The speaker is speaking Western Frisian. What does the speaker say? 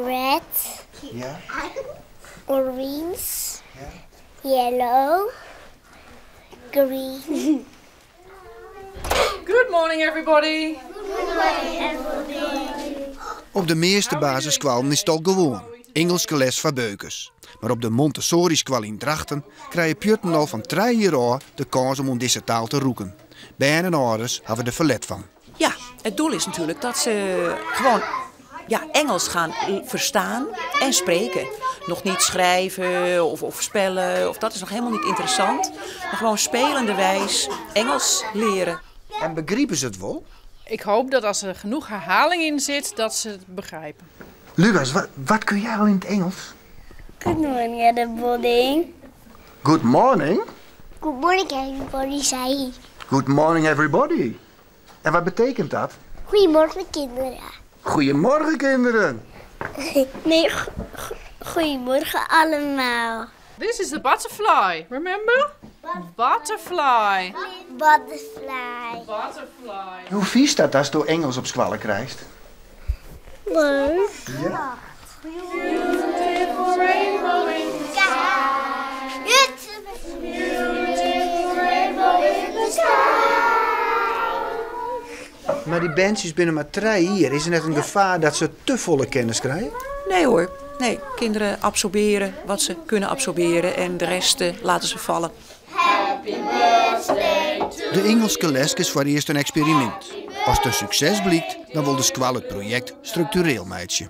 Red. Ja. Orange. Yellow. Green. Good morning everybody. Op de measte basisskoallen is it al gewoan, Ingelske les foar beukers. Mar op de Montessori-skoalle yn Drachten krije pjutten al fan trije jier ôf de kâns om oan dizze taal te rûken. Bern en âlders hawwe der ferlet fan. Ja, het doel is natuurlijk dat ze gewoon ja, Engels gaan verstaan en spreken. Nog niet schrijven of, of spellen, of dat is nog helemaal niet interessant. Maar gewoon spelenderwijs Engels leren. En begripe se it wol? Ik hoop dat als er genoeg herhaling in zit, dat ze het begrijpen. Lucas, wat, wat kun jij al in het Engels? Good morning everybody. Good morning? Good morning everybody, zei hij. Good morning everybody. En wat betekent dat? Goedemorgen kinderen. Goedemorgen kinderen. Nee, goedemorgen allemaal. This is the butterfly, remember? Butterfly. Butterfly. Butterfly. Hoe fynst dat datsto Engels op skoalle krijst? Leuk. Ja. Beautiful rainbow in the Beautiful rainbow in the sky. Mar dy berntsjes binne mar trije jier. Is der net in gefaar dat se te folle kennis krije? Nee hoor, nee. Kinderen absorberen wat ze kunnen absorberen en de rest eh, laten ze vallen. De Ingelske leske is foarearst in eksperimint. As it in sukses blykt, dan wol de skoalle it projekt struktureel meitsje.